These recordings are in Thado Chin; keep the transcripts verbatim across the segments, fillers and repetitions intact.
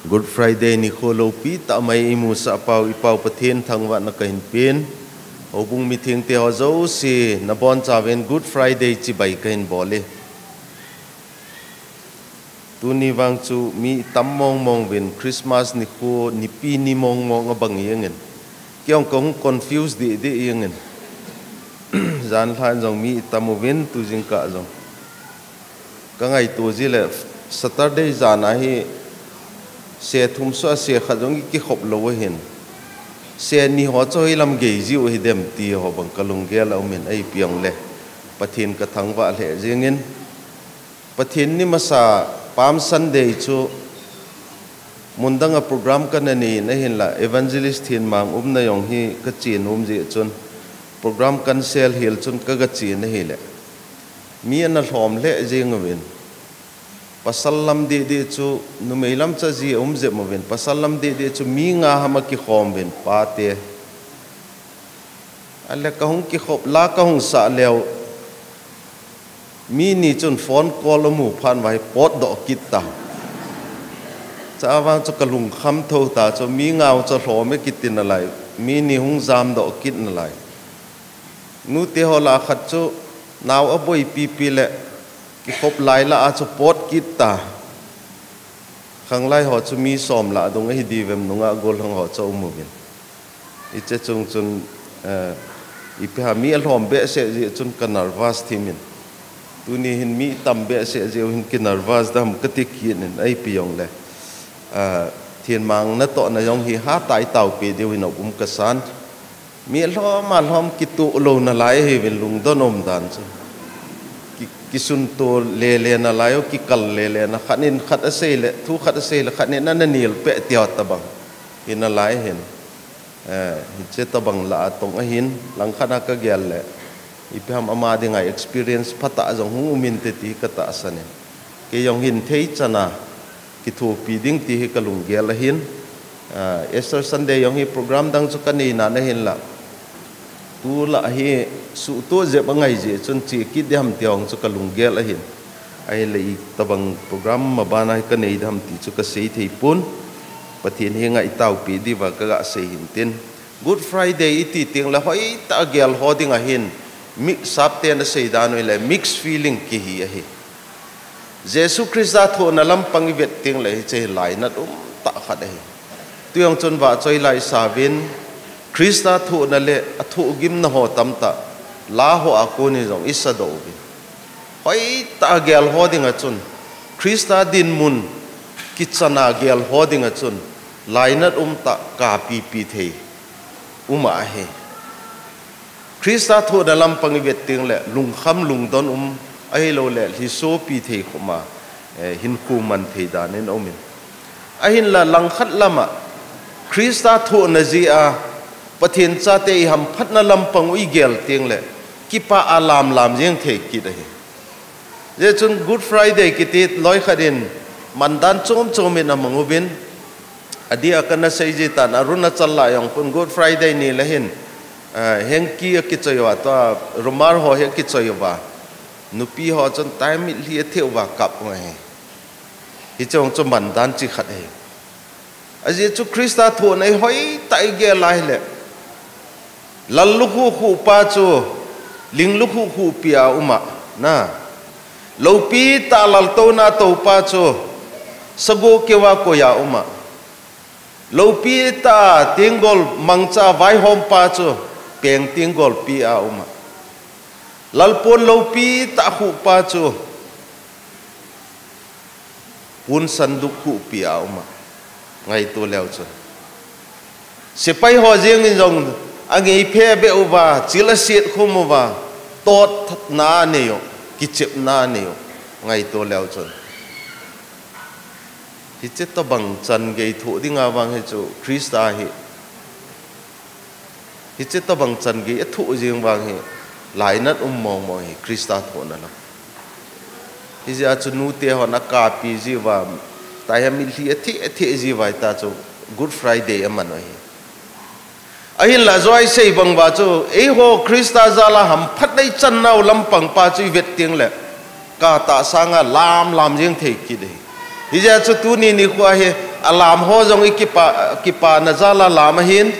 Good Friday nikho lopi tah mai imusah pau, ipau Pathen thangvahna kahin pen. Houbung mithengte ho jouse nabonchauvin Good Friday chibai kahin bol e. Tuni vang chu mi itam mongmong uvin, Christmas nikho nipi ni mongmong abang jengin. Kei jong kahung confuse deh deh jengin. Janlhah in jong mi itam uvin, tu jingkah jong. Kangaito jeh le Saturday jan a hi se thum soh a se khat jong ikikhop lou ahin. Se ni ho chu hoilam gei jiu hidem ti ho bang kalunggel aumin, ipi jongle Pathen kathangvah lheh jengin. Pathen ni masa Palm Sunday chu mundang a program kana nei in ahinla Evangelist Thenmang umna jong hi kache nom jeh chun program cancel hel chun kaga chen ahile, mi ana lhom lheh jeng uvin. Pasal lam deh deh chu, numei lam chu ji aum jep uvin, pasal lam deh deh chu mi nga ham akikhom uvin, pate. Ahile kahung kikhop la kahung sah leu, mi ni chun phone call amu phat uva hi potdoh kit ta. Chua vang chu kalungkham thou ta chu, mi nga u chu lhom e kiti nalai, mi ni hung jamdoh kit nalai. Nute ho lah a khat chu nao aboipi pi le kikhop lai lah a chu pot kit ta. Khanglai ho chu mi som lah dung ahi diuvem, nungah gollhang ho chu aum uvin. Hiche chung chun, eh, ipi ham, mi alhom behseh jeh chun ka nervous thim in. Tuni hin mi tam behseh jeh u hin ki nervous dam kati kit in, ipi jongle, eh, Thenmang natohna jong hi hatah a itaopeh diu hin aum kasan. Mi alhom alhom kitoh lou nalai ahiuvin, lungdon um dan chu. Ki, kisunto lele nalai u, kikal lele na, khat in khat asei le, thu khat asei le, khat in ana nilpeh tia tabang hi nalai ahin. Eh, hiche tabang lah a tong ahin, langkhat a kagel le, ipi ham, ama dinga experience phatah jong hung um inte ti katahsan in. Kei jong hin thei chan a kithopi ding ti hi kalunggel ahin. Ah, Easter Sunday jong hi program dang chu kanei nan ahinla, tulai hi suhtoh jep angai jeh chun che kit diham ti jong chu kalunggel ahin. Ahinla itobang program maban a hi kanei diham ti chu kasei thei pon. Pathen henga itaopeh diuva kaga sei hin tin. Good Friday iti tengle hoitah a gel ho dinga hin, mi sapten asei dan u hile mixed feeling kihi ahi. Jesu Christa thohna lampang ivet tengle hiche hi lainat umtah khat ahi. Tujong chun vahchoi la isauvin, Christa thohna le athohgimna ho tamtah la ho a kon in jong isadoh uvin. Hoitah a gel ho dinga chun, Christa dinmun kichana gel ho dinga chun, lainat umtah, kapipi thei um ahi. Christa thohna lampang ivet tengle lungkham lungdon um, ahiloule lhisopi thei khopma, eh, hinkho man thei dan in aumin. Ahinla langkhat lama Christa thohna jeh a Pathen chate ihamphatna lampang u igel tengle kipah a lamlam jeng thei kit ahi. Hijeh chun Good Friday kiti loikhat in mandan chom chom in amang uvin, adeh a kana seiji tan, Arunachal lah jong khun Good Friday nile hin, eh, hanky akichoi uva, tua rumal ho hi akichoi uva, nupi ho chun tai mitlhi atheh uva kap u ahi. Hiche jong chu mandan chi khat ahi. Ajeh chu Christa thohna hi hoitah a igel a hile, lal lukhuh khuh pa chu ling lukhuh khuhpi a um a, na, loupitah a laltouna tou pa chu sagoh keu a koi a um a, loupitah a tenggol mangcha a vaihom pa chu peng tenggolpi a um a, lalpon loupitah a khuh pa chu pon sanduk khuhpi a um a, ngaito leu chun, sepai ho jeng in jong angei phebeh uva, chil aset khum uva, totna anei u, kichepna anei u, ngaito leu chun. Hiche tobang chan gei thoh dinga vang hi chu Christa hi, hiche tobang chan gei athoh jeng vang hi lainat um mong mong hi Christa thohna lam. Hijeh a chu nute hon akapi jiuva, tai ham mitlhi atheh atheh jiuva hita chu Good Friday aman u ahi. Ahinla joh a isei bang uva chu, eiho Christa jal a hamphatna ichannau lampang pa chu ivet tengle, katah sanga lamlam jeng thei kit ahi. Hijeh a chu tuni nikho hi, alam ho jong i kipa, kipana jal a lam ahin,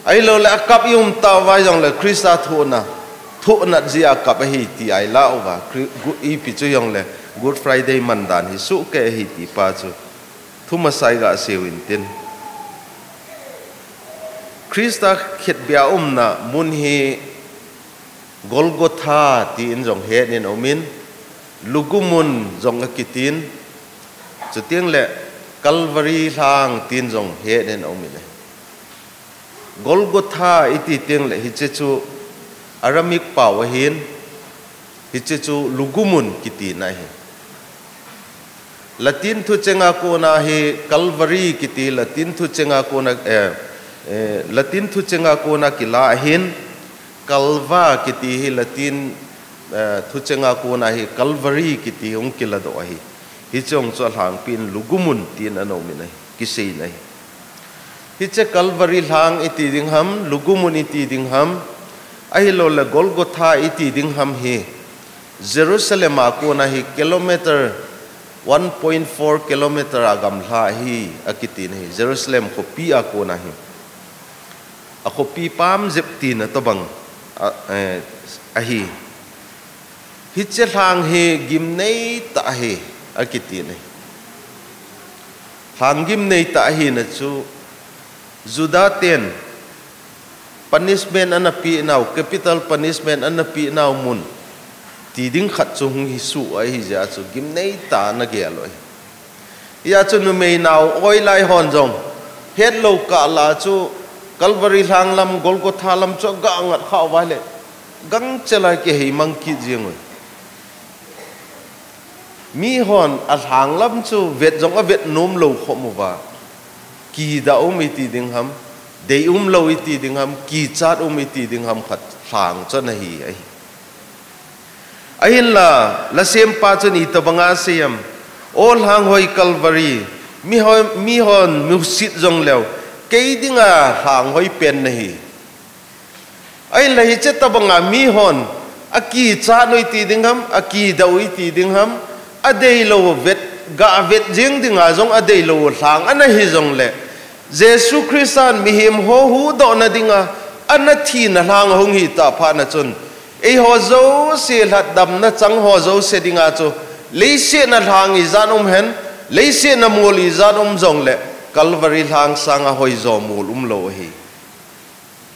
ahilouleh akap i um tauva jongleh Christa thohna, thohna jeh a kap ahi ti a i lah uva, Chri-, gu-, ipi chu jongleh Good Friday mandan hi sohkei ahi ti pa chu thumasa i gasei u hintin. Christa khetbeh a umna mun hi Golgotha tin jong hetnin aumin, Lugumun jong akitin, chuteng leh Calvary lhang tin jong hetnin aumin ahi. Golgotha iti teng leh hiche chu Aramaic pao ahin, hiche chu Lugumun kitina ahi. Latin thucheng a kona hi Calvary kiti, Latin thucheng a kona, eh, eh, Latin thucheng a kona kila ahin, Calva kiti hi Latin, eh, thucheng a kona hi Calvary kiti hung kiladoh ahi. Hiche jong chu alhangpin Lugumun tin ana umin ahi, kiseina ahi. Hiche Calvary lhang iti ding ham, Lugumun iti ding ham, ahilouleh Golgotha iti ding ham hi Jerusalem a kona hi kilometer, one point four kilometer a gamla hi akitin ahi, Jerusalem khopi a kona hi. Akhopi pam jep tina tobang a, eh, ahi. Hiche lhang hi gimnei tah ahi, akitin ahi. Lhang gimnei tah ahina chu Juda ten punishment ana penau, capital punishment ana penau mun ti ding khat chu hung hi soh ahi jeh a chu gimnei tah ana gel u ahi. Hijeh a chu numei nao oi lai hon jong hetlou kah lah a chu Calvary lhang lam, Golgotha lam chu aga ngat khah uva leh gangchel a kihei mang kit jeng uve. Mihon alhang lam chu vet jong avet nom lou khom uva, kidah um iti ding ham, deium lou iti ding ham, kichat um iti ding ham khat lhang chu ana hi ahi. Ahinla, lasempa chun itobanga asei em, O lhang hoi Calvary, mihon, mihon musit jongleu, kei dinga lhang hoi pen nahi. Ahinla hiche tobanga mihon akichat u iti ding ham, akidah u iti ding ham, adeilou vet, gavet jeng dinga jong adeilou lhang ana hi jongleh, Jesu Christan mihem ho huhdohna dinga ana thina lhang ahung hitah phat na chun, eiho jouse lhatdamna chang ho jouse dinga chu, leiset a lhang ijat um hen, leiset a mol ijat um jongleh, Calvary lhang sanga hoijo mol umlou ahi.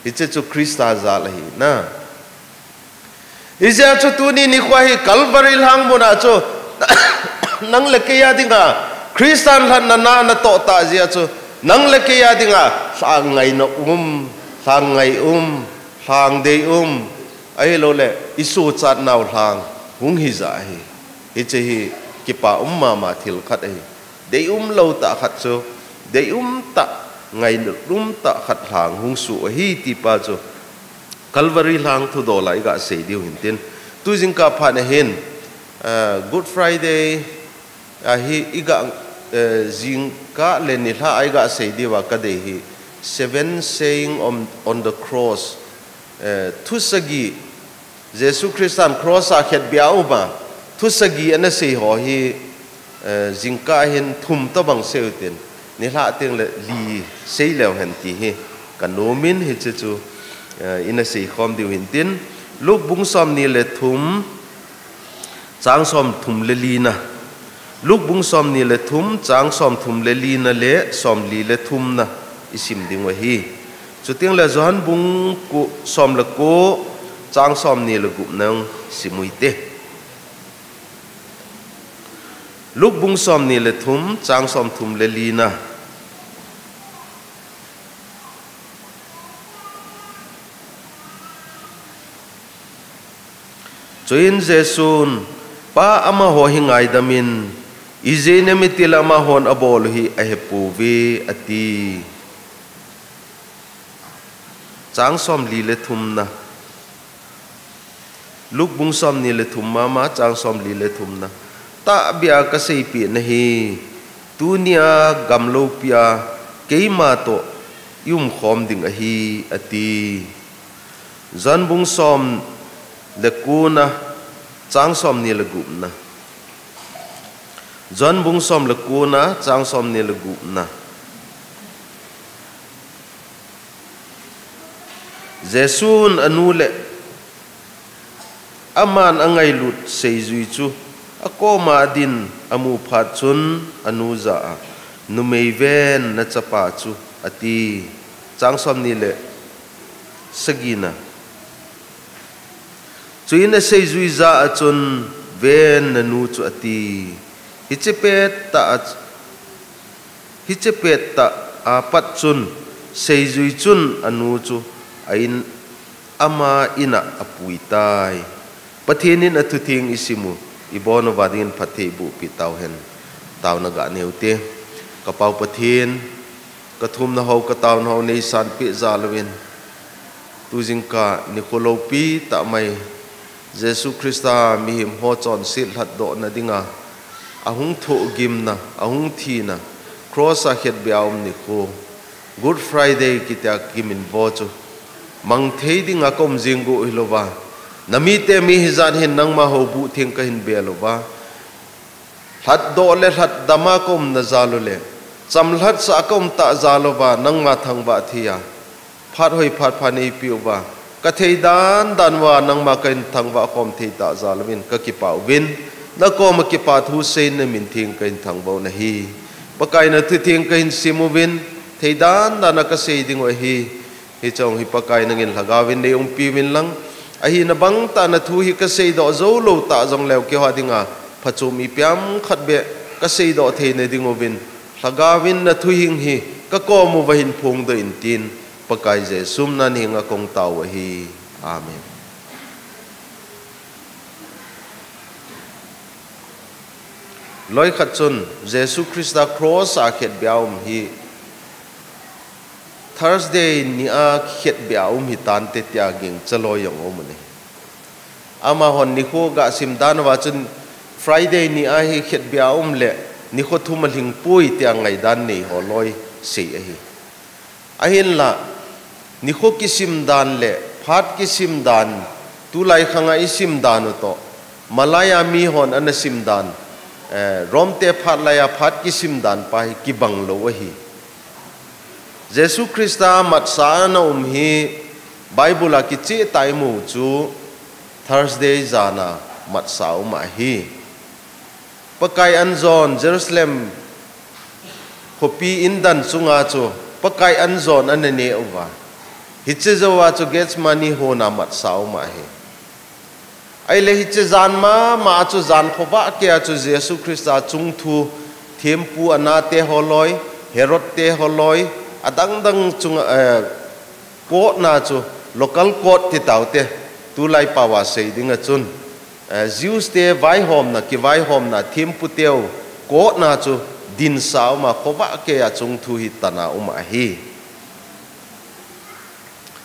Hiche chu Christa jal ahi na. Hijeh a chu tuni nikho hi Calvary lhang muna chu nang le kei a dinga Christan lhatna na natoh tah jeh a chu nang le kei a dinga lhang ngaina um, lhang ngai um, lhang dei um, ahilouleh isochat nau lhang hung hija ahi. Hiche hi kipa um mama thil khat ahi. Deium lou tah khat chu, deium tah, ngailutna um tah khat lhang hung soh ahi ti pa chu Calvary lhang thudol a iga sei diu hintin. Tu jingkah phat na hin, eh, Good Friday ahi iga, eh, jingkah le nilhah a iga sei diuva kadei hi Seven Saying on, on the Cross, eh, thu sagi Jesu Christan cross a khetbeh a um a, thu sagi ana sei ho hi, eh, jingkah hin thum tobang sei utin, nilhah teng le li sei leu hen ti hi kanom in hiche chu, eh, ina sei khom diu hintin, Luke bung somni le thum, chang somthum le lina. Luke bung somni le thum, chang somthum le lina le somli le thumna isim diu ahi. Chuteng le Johan bung ku, som le ko, chang somni le gupna sim u hite. Luke bung somni le thum, chang somthum le lina. Chuin Jesun, Pa, amaho hi ngaidam in, ijeh inem itile amahon abol u hi ahepouve, ati. Chang somli le thumna. Luke bung somni le thum mama, chang somli le thumna. Tahbeh a kaseipeh nahi, tunia gamloupia keima toh i umkhom ding ahi, ati. Johan bung som le kona, chang somni le gupna. John bung som le kona, chang som ni le gupna. Jesun anu le aman angailut seijui chu akoma adin amu phat chun anu jah a, "Numei ven, nachapa chu," ati. Chang som ni le sagina. Chuin aseijui jah a chun, "Ven, nanu chu," ati. Hiche pettah a, hiche pettah a pat chun seijui chun anu chu a in, ama in a apui tai. Pathen in athutheng isim u, ibon uva dingin phatthei eiboh peh tauhen. Taona ga neiu te. Ka Pau Pathen, ka thumna ho, ka taona ho neisanpeh jal uvin, tu jingkah nikho loupi tah mai Jesu Christa mihem ho chonset lhatdohna dinga ahung thohgimna, ahung thina, cross a khetbeh a um nikho, Good Friday kitia kiminvo chu mang thei dinga ka um jing u hilouva, na mite mi hijat hin nangma houbuh theng kahin bel uva, lhatdoh le lhatdam a ka umna jal u le, chamlhat sah a ka um tah jal uva, nangma thangvah thei a, phat hoi phat pha neipeh uva, ka thei dan dan uva nangma kahin thangvah khom thei tah jal uvin ka kipah uvin, na koma kipathu seiyin na min theng kahin thangvah u ahi. Pakai, na thutheng kahin sim uvin, thei dan dan a ka sei ding u ahi. Hiche hi Pakai, nangin lhagao vin nei umpi uvin lang, ahina bang tah na thu hi ka seidoh jou lou tah jongleu keiho dinga phachom ipi ham khat beh ka seidoh theina ding uvin, lhagao vin na thuhing hi ka kom uva hin phongdoh in tin, Pakai Jesu min a nahenga kong tao u ahi. Amen. Loikhat chun Jesu Christa cross a khetbeh a um hi Thursday ni a khetbeh a um hitante tia gingcha loi jong aum e. Amahon nikho ga sim dan uva chun Friday ni a hi khetbeh a um le nikho thum alhing poi tia ngaidan nei ho loi sei ahi. Ahinla, nikho kisim dan le phat kisim dan, tulai khanga isim dan u toh, malaiya mihon ana sim dan, eh, Rome te phat laiya phat kisim dan pa hi kibang lou ahi. Jesu Christa matsa ana um hi Bible a kicheh tah a imu chu Thursday jana matsa um ahi. Pakai an jon Jerusalem khopi indan chunga chu Pakai an jon ana neh uva, hiche jouva chu Gethsemane hon a matsa um ahi. Ahile hiche jan mama a chu jan khovah keiya chu Jesu Christa chungthu thempu Anna te ho loi, Herod te ho loi, adang dang chunga, eh, court na chu, local court ti taute, tulai pao a sei dinga chun, eh, Jews te vaihomna, kivaihomna thempu teu court na chu dinsah a um a, khovah keiya chungthu hi tan a um ahi.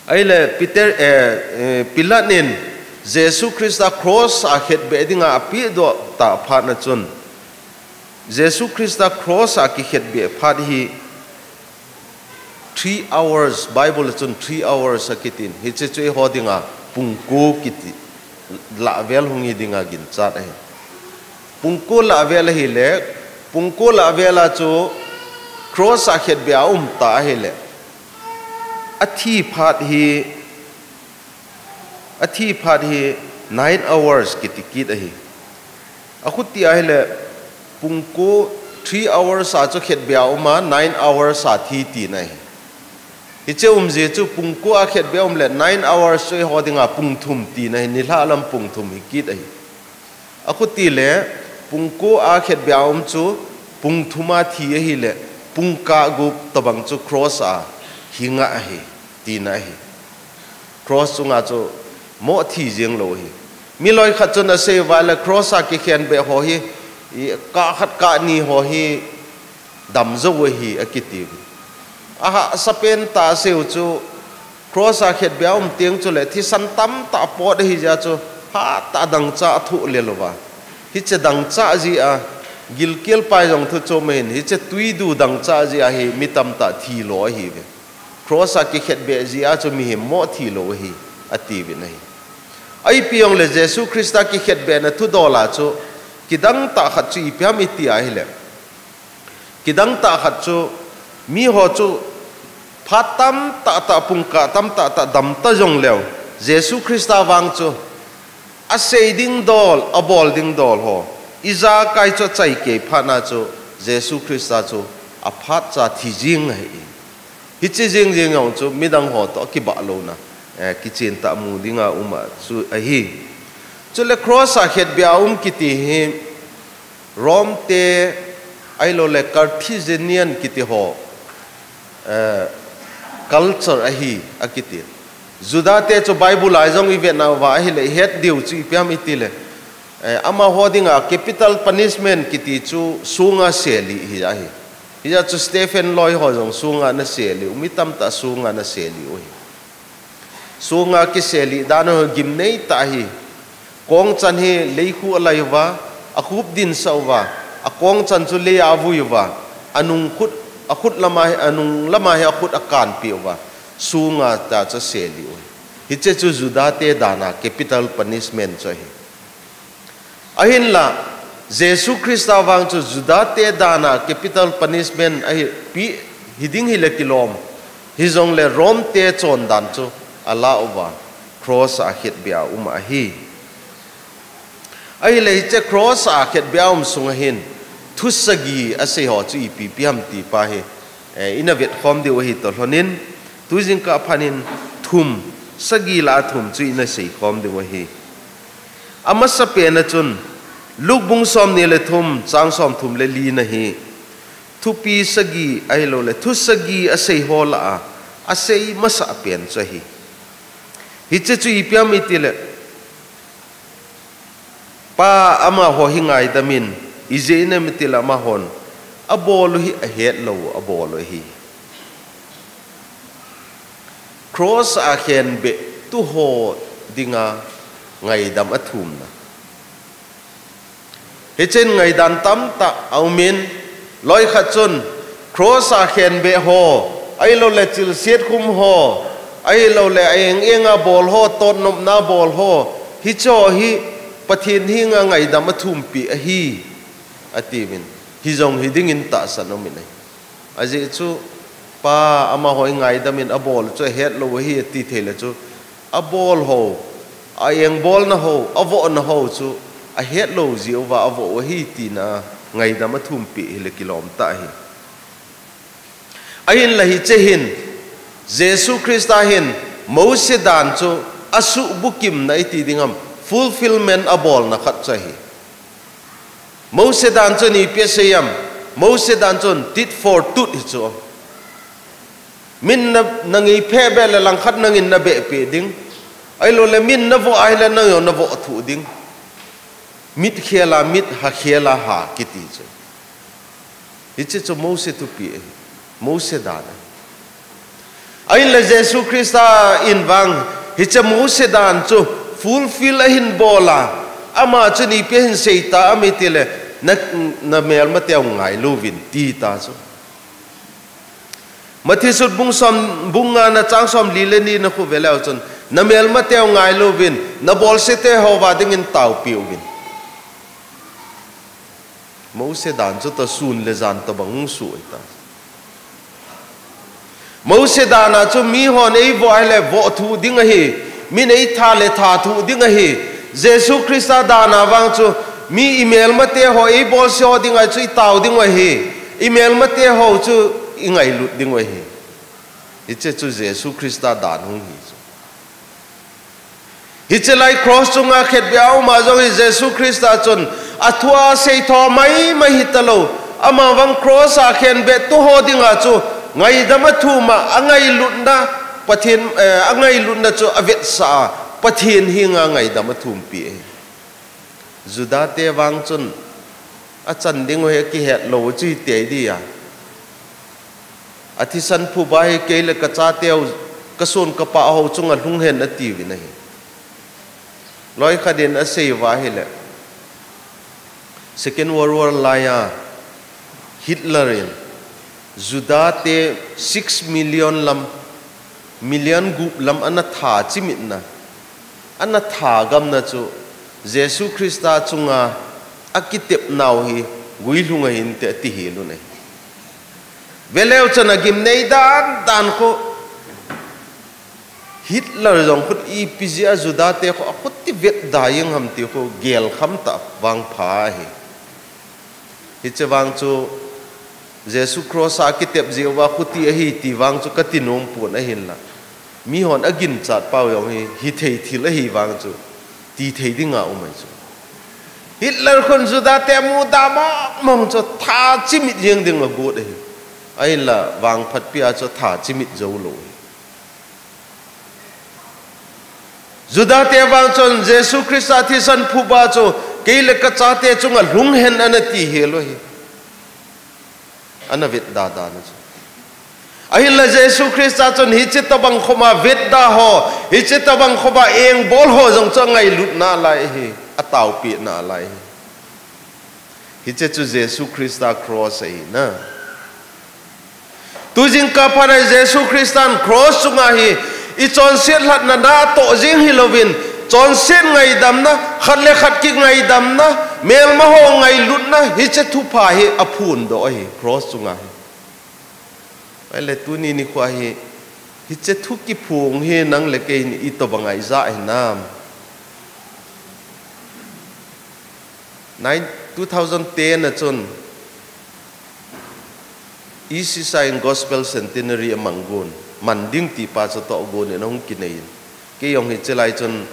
Ahile Peter, eh, eh, Pilat in Jesu Christa cross a khetbeh dinga apehdoh tah phat na chun, Jesu Christa cross a kikhetbeh phat hi three hours, Bible a chun three hours akitin, hiche chu eiho dinga pung ko kiti lah vel hung hi dinga ginchat ahi. Pung ko lah vel ahile, pung ko lah vel a chu cross a khetbeh a um ta ahile, athi phat hi, athi phat hi nine hours kiti kit ahi. Akhuti ahile, pung ko, three hours a chu khetbeh a um a, nine hours a thi tina ahi. Hiche umjeh chu pung ko a khetbeh a um le nine hours chu eiho dinga pung thum tina ahi, nilhah lam pung thum hi kit ahi. Akhuti le, pung ko a khetbeh a um chu pung thum a thi ahile, pung kah gup tobang chu cross a hi ngah ahi, tina ahi. Cross chunga chu moh thi jeng lou ahi. Mi loikhat chun asei uva le cross a kikhenbeh ho hi, i, kah khat kah ni ho hi damjou ahi akiti. Ahahsa pen tah asei u chu, cross a khetbeh a um teng chule thisan tamtah apot ahi jeh a chu, hatah a dangchah athoh lel uva. Hiche dangchah jeh a, gilkel pai jong thu chom ahin, hiche twidu dangchah jeh a hi mi tamtah thi lo ahiuve. Cross a kikhetbeh jeh a chu mihem moh thi lo ahi, atiuvin ahi. Ipi jongle Jesu Christa kikhetbehna thudol a chu, Kidang tah khat chu ipi ham iti ahile, kidang tah khat chu, mi ho chu phat tamtah tah, pungkah tamtah tah damta jongleu, Jesu Christa vang chu asei ding dol, abol ding dol ho ijakai chu achaikei phat na chu, Jesu Christa chu aphatcha thi jing ahi. Hiche jing jing jong chu midang ho toh akibah louna, eh, kichen tah mu dinga um a chu ahi. Chule cross a khetbeh a um kiti hi Rome te, ahilouleh Carthaginian kiti ho, eh, culture ahi, akiti. Juda te chu Bible a jong ivet nauva ahile ihet diu chu ipi ham itile, eh, amaho dinga capital punishment kiti chu sunga seli hi ahi. Hijeh chun Stephen loi ho jong sunga ana seli u, mi tamtah sunga ana seli u ahi. Sunga kiseli dan u gimnei tah ahi. Kongchan hi leikhu alai uva, akhup dinsah uva, akongchan chu lei a avui uva, anung khut, akhut lama hi, anung lama hi akhut akanpeh uva, sunga ta chu aseli u ahi. Hiche chu Juda te dan a capital punishment chu ahi. Ahinla, Jesu Christa vang chu Juda te dan a capital punishment ahi, pi, hiding hile kilom, hijongle Rome te chondan chu ala uva, cross a khetbeh a um ahi. Ahile hiche cross a khetbeh a um sunga hin thu sagi asei ho chu ipi ipi ham ti pa hi, eh, ina vetkhom diu ahi toh lhonin, tujingkah phat in thum, sagi lah a thum chu ina seikhom diu ahi. Amasapen a chun, Luke bung somni le thum, chang somthum le li na hi, thupi sagi ahilouleh thu sagi asei ho lah a asei masapen chu ahi. Hiche chu ipi ham itile, Pa amaho hi ngaidamin, ijeh inem itile amahon abol u hi ahetlou abol u ahi. Cross a khenbehtu ho dinga ngaidam athumna. Hichun ngaidan tamtah aumin, loikhat chun cross a khenbeh ho, ahilouleh chilset khum ho, ahilouleh a eng enga bol ho, totnopna bol ho, hicheho hi Pathen henga ngaidam athumpeh ahi, atiuvin. Hijong hidingin tahsan aumin ahi. Ajeh chu, Pa amaho hi ngaidamin abol chu ahetlou ahi ati theile chu, abol ho, a engbolna ho, avohna ho chu ahetlou jeh uva avoh u ahi tina ngaidam athumpeh hile kilom tah ahi. Ahinla hiche hin, Jesu Christa hin Mose dan chu asuhbukimna iti ding ham, fulfillment abolna khat chu ahi. Mose dan chun ipi asei ham, Mose dan chun tit for tat hi chu. Min na, nangei phehbeh le langkhat nangin nabehpeh ding. Ahilouleh min navoh ahile nang jong navoh thuh ding. Mit khela mit, ha khela ha kiti chu. Hiche chu Mose thupi ahi. Mose dan ahi. Ahinla Jesu Christa in vang hiche Mose dan chu fulfill ahin bol a, ama chun ipi ahin seita ham itile, na, namelmateu ngailouvin tita chu. Matthew sut bung som, bung nga na chang somli le ni na khu veleu chun, namelmateu ngailouvin, nabolsete hoa dingin taopiuvin. Mose dan chu toh sun le jan tobang hung suh ahita. Mose dan a chu mihon eivoh ahile voh thuh ding ahi, min eitha le tha thuh ding ahi. Jesu Christa dan a vang chu mi imelmate ho, eibolse ho dinga chu itao dingu ahi, imelmate ho chu ingailut dingu ahi. Hiche chu Jesu Christa dan hung hi chu. Hiche lai cross chunga khetbeh a uma jong hi Jesu Christa chun athua seitho maimai hitalou, ama vang cross a khenbehtu ho dinga chu ngaidam athum a, angailutna, Pathen, eh, angailutna chu avetsah a, Pathen henga ngaidam athumpi ahi. Judate vang chun achan dingu hi akihetlou chu hitei dia, athisan phuba hi kei le kachateu, kason kapah ho chunga lhung hen atiuvin ahi. Loikhat in aseiuva ahile, Second World War laiya Hitler in Judate six million lam, million gup lam ana tha chimitna, ana tha gamna chu Jesu Christa chunga Akitepnau hi guilhung ahin te ati hilou nei. Veleu chun agimnei dan dan khu Hitler jong khu ipi jeh a Juda te khu akhuti vetda jeng ham ti khu gelkham tah vangpha ahi. Hiche vang chu Jesu cross a kitep jeh uva khuti ahi ti vang chu kati nom pon ahinla. Mihon aginchat pau jong hi, hithei thil ahi vang chu, tithei dinga um ahi chu. Hitler khun Juda te muda mong mong chu tha chimit jeng ding agot ahi. Ahinla vangphatpi a chu tha chimit jou lou ahi. Juda te vang chun Jesu Christa thisan phuba chu kei le kachate chunga lhung hen ana ti hilou ahi. Ana vetda dan chu. Ahinla Jesu Christa chun hiche tobang khoma vetda ho, hiche tobang khoma engbol ho jong chu angailutna lai ahi, ataopehna lai ahi. Hiche chu Jesu Christa cross ahi na. Tujingkah phat a Jesu Christan cross chunga hi ichonset lhatna natoh jeng hilouvin, chonset ngaidamna, khat le khat kingaidamna, melmaho ngailutna, hiche thupha hi aphondoh ahi cross chunga hi. Ahile tuni nikho hi, hiche thu kiphong hi nang le kei in itobang a ija hinam? Nine, two thousand ten a chun E C C in Gospel Centenary amang gon, man ding ti pa chu tohgon in ahung kinei in. Kei jong hiche lai chun,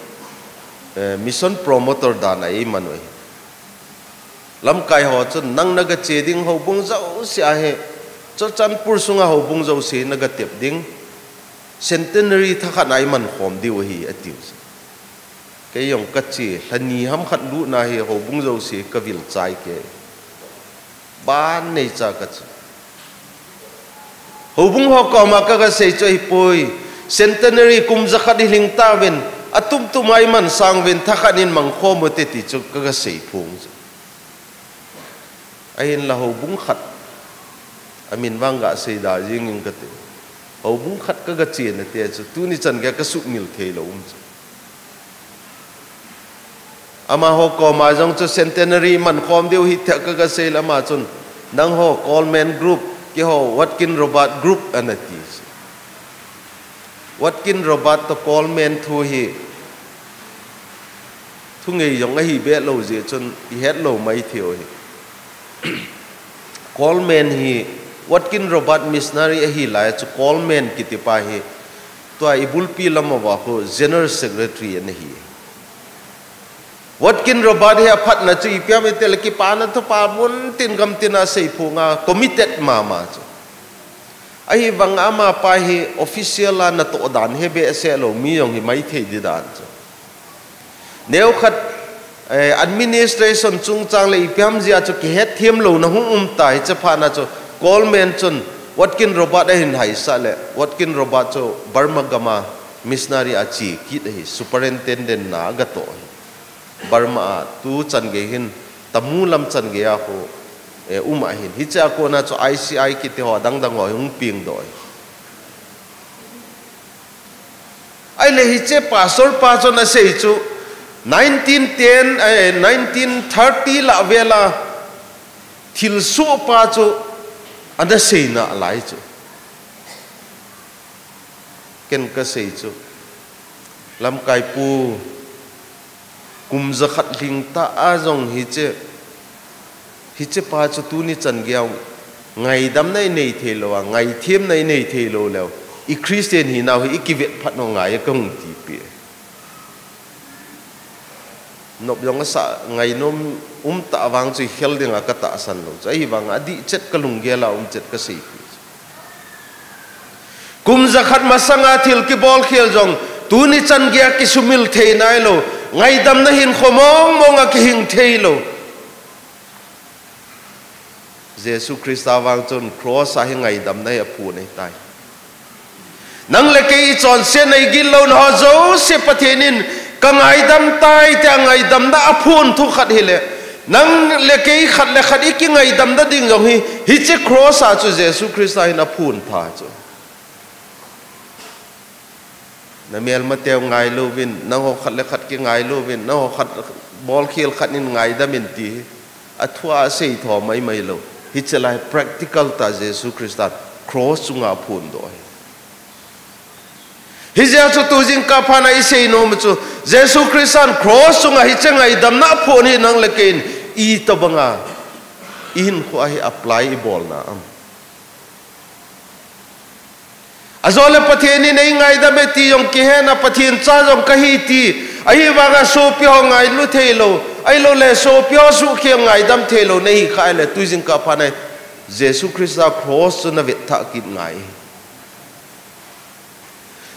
eh, mission promoter dan a eiman u ahi. Lamkai ho chun nang naga che ding houbung jouse a hi, Churachandpur sunga houbung jouse naga tep ding, Centenary thakhat a iman khom diu ahi atiu. Kei jong kache, lhani ham khat lutna hi houbung jouse kavil chai kei. Ban neicha kache. Houbung ho koma kaga sei chu ahipoi, Centenary kum jakhat hilhing tauvin, atum tum a iman sang uvin, thakhat in mang khom ute ti chu kaga sei phong chu. Ahinla houbung khat, amin vang ga seida jeng ing kate. Houbung khat kaga chena te chu, tuni chan geiya kasumil theilou um chu. Amaho koma jong chu Centenary man khom diu ahi tia kaga sei le ama chun, nangho Coleman group, keiho Watkin Robert group ana ti chu. Watkin Robert toh Coleman thu hi, thungei jong ahi behlou jeh chun ihet lou maithei u ahi. Coleman hi, Watkin Robert missionary ahi lai chu Coleman kiti pa hi, tua ibulpi lam uva khu General Secretary ana hi. Watkin Robert hi aphatna chu ipi ham itile kipana thupha mun tin gam tina seiphonga committed mama chu. Ahivang amapa hi official a natoh dan hi behseh lou mi jong hi maithei di dan chu. Neokhat, eh, administration chungchang le ipi ham jeh a chu kihetthem louna hung um ta hiche phatna chu Coleman chun Watkin Robert ahin haisah le Watkin Robert chu Burma gam a missionary a che kit ahi, superintendent na agatoh ahi. Burma a tu chan gei hin Tamu lam chan gei a khu, eh, um ahin. Hiche a kona chu I C I kiti ho dang dang ho hi hung pengdoh ahi. Ahile hiche pastor pa chun asei chu nineteen ten, eh, nineteen thirty lah vel a thilsoh pa chu ana seina lai chu. Ken kasei chu, lamkai pu, kum jakhat lhing ta a jong hiche, hiche pa chu tuni chan geiya ngaidamna inei theilou a, ngaithemna inei theilou leu, i Christian hinau hi ikivet phat u ngai e kahung tipi. Nop jong asah, ngainom um tah vang chu ikhel dinga katahsan lou chu. Ahivanga adih chet kalunggel a um chet kaseipi chu. Kum jakhat masanga thil kibolkhel jong tuni chan geiya kisumil thei nailou, ngaidamna hinkho mong monga kihing theilou. Jesu Christa vang chun cross a hi ngaidamna hi aphon ahitai. Nang le kei ichonsetna igillouna ho jouse Pathen in kangaidam tai tia ngaidamna aphon thu khat hile, nang le kei khat le khat ikingaidamna ding jong hi, hiche cross a chu Jesu Christa hin aphon tha chu. Namelmateu ngailouvin, nangho khat le khat kingailouvin, nangho khat bolkhel khat in ngaidam in ti hi. Athua asei tho maimai lou. Hiche lai practical tah Jesu Christa cross chunga phondoh ahi. Hijeh chun tujingkah phat a isei nom chu, Jesu Christan cross chunga hiche ngaidamna aphon hi nang le keiin itobanga ihinkhoa hi apply ibolna am? Ajole Pathen in eingaidam e ti jong kihen a, Pathen cha jong kahi ti, ahivanga sopi ho ngailu theilou, ahilouleh sopi ho suhkhel ngaidam theilou nahi khah le, tujingkah phat a Jesu Christa cross chu navet thah kit ngai.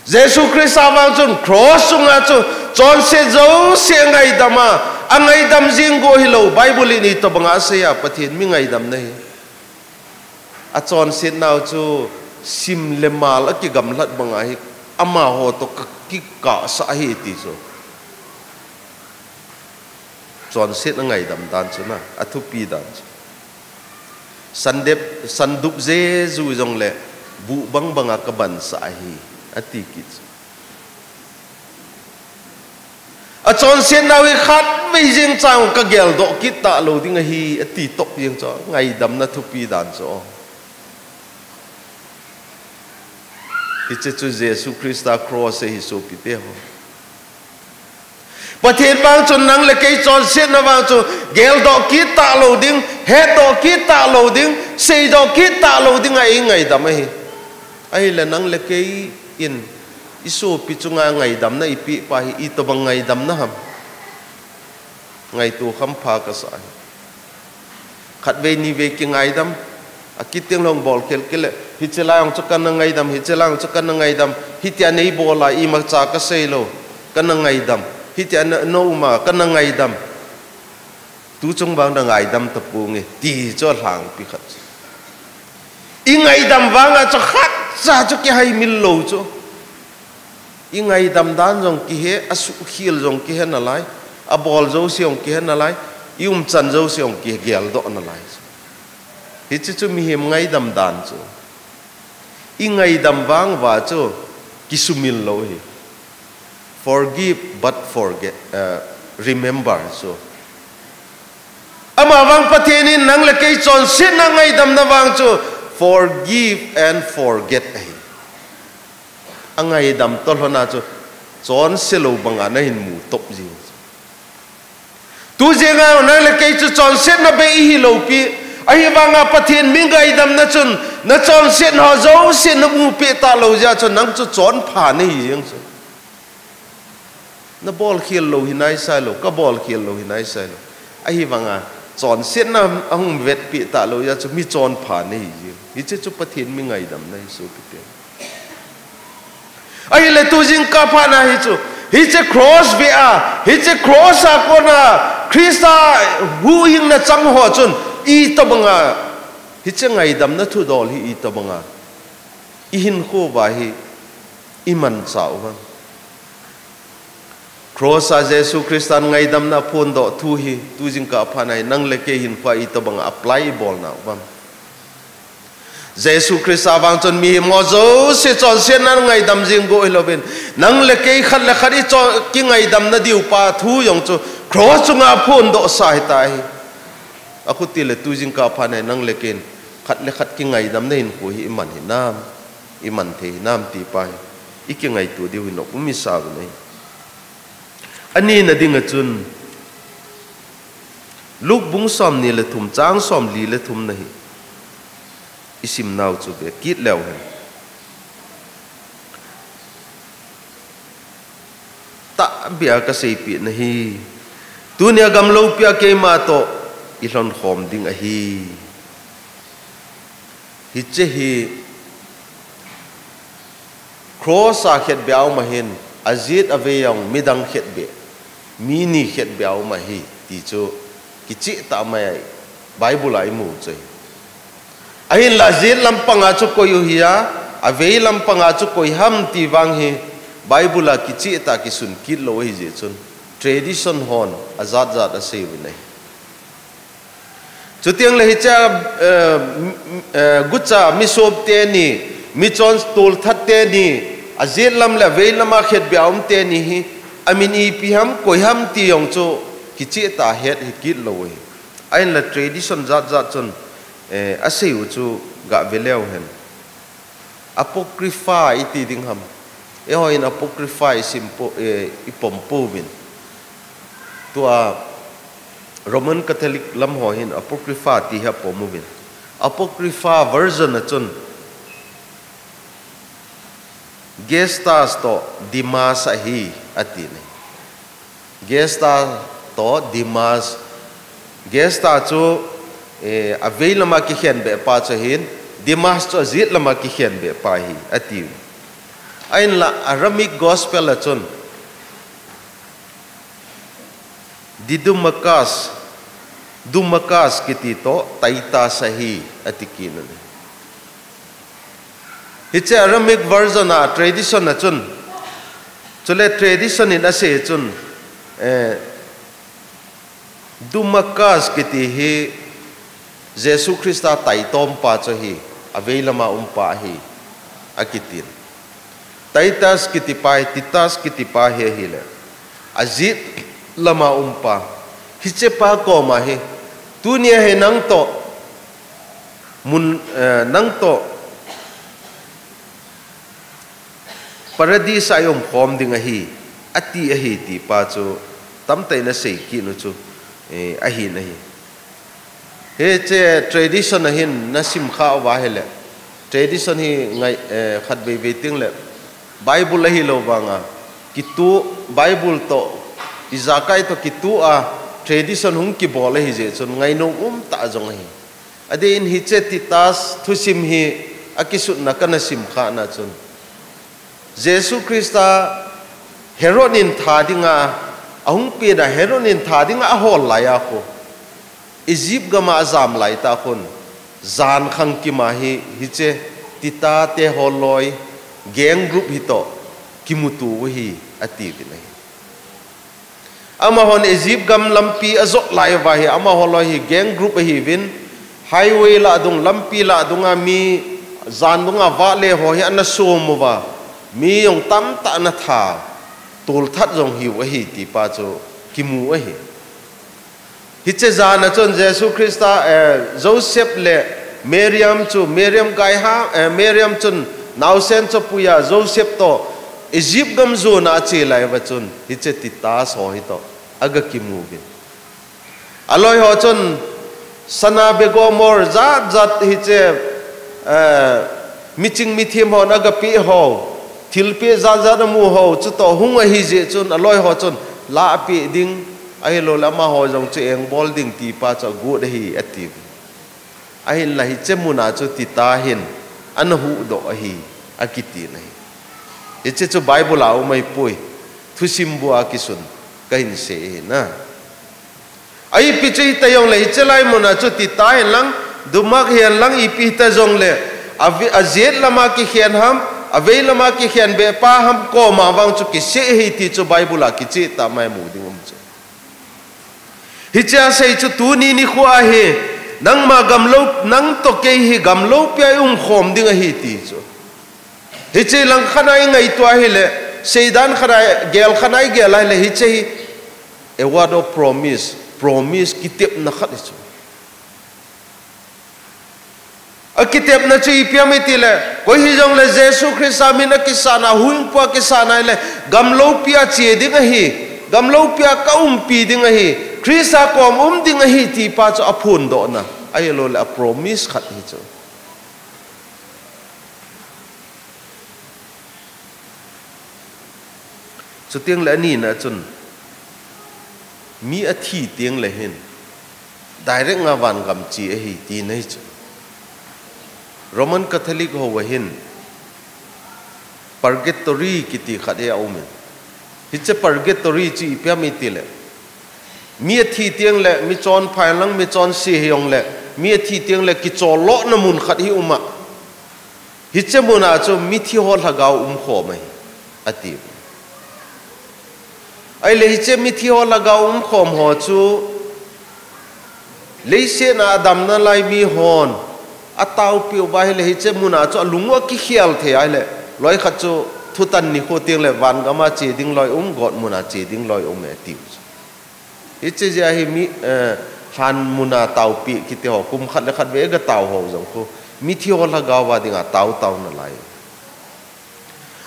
Jesu Christa vang chun cross chunga chu chonset jouse ngaidam a, angaidam jeng go hilou, Bible in itobanga asei a, Pathen mi ngaidamna hi. Achonsetnau chu sim le mal akigamlat banga hi amaho toh ka, kikahsah ahi ti chu. Chonsetna ngaidam dan chu na, athupi dan chu. Sandep, sandup jeju jongle buh bangbanga kabansah ahi, ati kit chu. Achonsetnau hi khatvei jeng chang kageldoh kit talou ding ahi, ati top jeng chu, ngaidamna thupi dan chu. Hiche chu Jesu Christa cross ahi sopite ho. Pathen vang chun nang le kei chonsetna vang chu geldoh kit talou ding, hetdoh kit talou ding, seidoh kit talou dinga eingaidam ahi. Ahile nang le kei in isopi chunga ngaidamna ipeh pa hi itobang ngaidamna ham? Ngaito khampha kasah ahi. Khatvei nivei kingaidam, akit teng leh bol khel kit le, hiche lai jong chu kana ngaidam, hiche lai jong chu kana ngaidam, hitia neibol a imacha kaseilou, kana ngaidam, hitia na, na um a kana ngaidam. Tuchung vang nangaidam taponge, ti chu alhangpi khat chu. Ingaidam vanga chu khatcha chu kihaimil lou chu. Ingaidam dan jong kihe, asuhkhel jong kihe nalai, abol jouse jong kihe nalai, iumchan jouse jong kigeldoh nalai. Hiche chu mihem ngaidam dan chu. Ingaidam vang uva chu kisumil lou hi. Forgive but forget, uh, remember chu. Ama vang Pathen in nang le kei chonsetna ngaidamna vang chu forgive and forget ahi. Angaidam toh lhona chu chonse lou banga nahin mu top jing. Tujenga nang le kei chu chonsetna bei ihilou pi. Ahivanga Pathen mi ngaidamna chun nachonsetna ho jouse namu peh talou jeh chun nang chu chonpha nahi jeng chu. Nabol khel lou hi naisailou, kabol khel lou hi naisailou. Ahivanga chonsetna ahung vetpeh talou jeh chu mi chonpha nahi jeng. Hiche chu Pathen mi ngaidamna ahi sopite. Ahile tujingkah phat a hi chu, hiche cross ve a, hiche cross a kona Christa huhhingna chang ho chun itobanga hiche ngaidamna thudol hi itobanga ihinkho uva hi imanchah u ham? Cross a Jesu Christan ngaidamna aphondoh thu hi tujingkah phat a hi nang le kei hinkhoa itobanga apply ibolna u ham? Jesu Christa vang chun mihem ho jouse chonsetna ngaidam jing go hilouvin, nang le kei khat le khat ichon kingaidamna diu pa thu jong chu cross chunga aphondohsa ahitai. Akhuti le tujingkah phat a hi nang le kei in khat le khat kingaidamna hinkho hi iman hinam, iman thei hinam ti pa hi ikingaito diu hi nopum isauve. Anina dinga chun Luke bung somni le thum chang somli le thum na hi isimnau chu ve kit leu hen. Tahbeh a kaseipeh nahi. Tunia gamloupia keima toh ilhonkhom ding ahi. Hiche hi cross a khetbeh a um ahin, ajet avei a um midang khetbeh, mi ni khetbeh a um ahi ti chu kichehtah mai a Bible a imu chu ahi. Ahinla ajet lampanga chu koi u hia, avei lampanga chu koi ham ti vang hi Bible a kichehtah kisun kit lou ahijeh chun tradition hon ajat jat asei uvin ahi. Chuteng le hiche, eh, m-, eh, gucha misop teni, michon tolthat teni, ajet lam le avei lama khetbeh a um teni hi amin ipi ham, koi ham ti jong chu kichehtah het hi kit lou ahi. Ahinla tradition jat jat chun, eh, asei u chu gah ve leu hen. Apocrypha iti ding ham. Eiho in Apocrypha i sim po, eh, i pom pouvin. Tua Roman Catholic lam ho hin Apocrypha ti hi apom uvin. Apocrypha version a chun Gestas toh Demas ahi ati ne. Gesta toh Demas. Gesta chu, eh, avei lama kikhen beh pa chu ahin, Demas chu ajet lama kikhen beh pa ahi, ati. Ahinla Aramaic Gospel a chun, Didymachus, Dumachus kiti toh Titus ahi, ati kit in ahi. Hiche Aramaic version a tradition a chun, chule tradition in asei chun, eh, Dumachus kiti hi Jesu Christa taitom pa chu ahi, avei lama um pa ahi, akitin. Titus kiti pa hi, Titus kiti pa hi ahile, ajet lama um pa. Hiche pa koma hi, tunia hi nang toh, mun, eh, nang toh, Paradise a i um khom ding ahi, ati ahi ti pa chu, tamtah in asei kit u chu, eh, ahin ahi. Hiche tradition a hin na sim kha uva ahile, tradition hi ngai, eh, khatvei vei teng le, Bible ahilou vanga, kitu, Bible toh, ijakai toh kitu a, tradition hung kibol ahi jeh chun, ngainom um tah jong ahi. Adeh in hiche Titus thusim hi akisutna kana sim khah na chun, Jesu Christa Herod in that dinga, ahung pen a Herod in that dinga ahol lai a khu, Egypt gam a ajam lai tah khun, jan khang kim a hi, hiche Titus te holoi, gang group hi toh, kimuto u ahi, ati uvin ahi. Amahon Egypt gam lampi ajot lai uva hi, amaho loi hi gang group ahiuvin, highway lah dung, lampi lah dunga mi, jan dunga vahle ho hi ana som uva, mi jong tamtah ana that, tolthat jong hiu ahi ti pa chu kimu ahi. Hiche jan a chun Jesu Christa, eh, Joseph le Mariam chu, Mariam gaiha, eh, Mariam chun naosen chu apuiya Joseph toh Egypt gam jona ache lai uva chun, hiche Titus ho hi toh, aga kimu uvin. Aloi ho chun, sana begomor jat jat hiche, eh, miching mithem hon aga peh ho, thilpeh jat jat amu ho, chutoh hung ahi jeh chun, aloi ho chun, la apeh ding, ahilou le amaho jong chu engbol ding ti pa chu agot ahi, ati. Ahinla hiche mun a chu Titus hin ana huhdoh ahi, akiti na hi. Hiche chu Bible a um ahipoi. Thusim bu a kisun kahin sei ahi na. Ipi chu hita jongle hiche lai mun a chu Titus hin lang, Dumak hin lang ipi hita jongle, ave-, ajet lama kikhen ham, avei lama kikhen beh pa ham koma vang chu kisei ahi ti chu Bible a kicheh tah mai mu ding um chu. Hiche asei chu tuni nikho a hi, nangma gamlou, nang toh kei hi gamloupia i umkhom ding ahi ti chu. Hiche lang khat a i ngaito ahile, seidan khat a, gel khat a i gel ahile, hiche hi a word of promise, promise kitepna khat hi chu. Akitepna chu ipi ham itile, koi hijongle Jesu Christa min a kisana, huhhingpu a kisana ahile, gamloupia che ding ahi, gamloupia kaumpi ding ahi, Christa kom um ding ahi ti pa chu aphondohna, ahiloule a promise khat hi chu. Chuteng le anina chun, mi athi teng le hin, direct nga vangam che ahi tina hi chu. Roman Catholic ho a hin, purgatory kiti khat hi aumin. Hiche purgatory chu ipi ham itile, mi athi teng le, mi chonpha lang, mi chonse hijongle, mi athi teng le, kichollohna mun khat hi uma. Hiche muna chu mithi ho lhagao umkhom ahi, ati. Ahile hiche mithi ho lhagao umkhom ho chu, leiset a adamna lai mi hon, ataopiu va ahile hiche muna chu alung u akikhel thei ahile, loi khat chu thutan nikho teng le vangam a che ding loi um, got muna che ding loi um e, ati. Hiche jeh a hi mi, eh, Hanmun a taopi kiti ho, kum khat le khat vei ga tao ho jong khu, mithi ho lhagao va dinga tao tao nalai.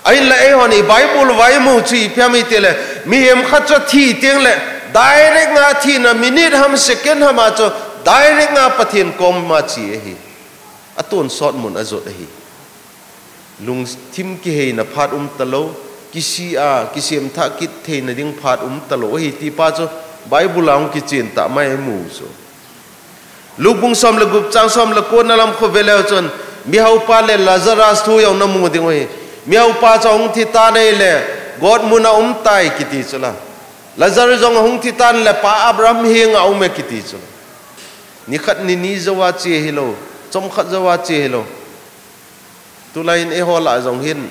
Ahinla eihon i Bible va imu chu ipi ham itile, mihem khat chu athi tengle, direct nga thina, minute ham, second ham a chu, direct nga Pathen koma che ahi. Atonsot mun ajot ahi. Lungthim kiheina phat umtalou, kisi a, kisemthah kit theina ding phat umtalou ahi ti pa chu, Bible a hung kichen tah mai imu chu. Luke bung som le gup chang som le ko na lam khu veleu chun, mihaopa le Lazarus thu jong namu ding u ahi. Mihaopa chu ahung thi tan ahile, gotmun a umtai kiti chula. Lazarus jong ahung thi tan le, Pa Abraham henga aume kiti chula. Nikhat nini jouva che hilou, chomkhat jouva che hilou. Tulai in eiho lah jong hin,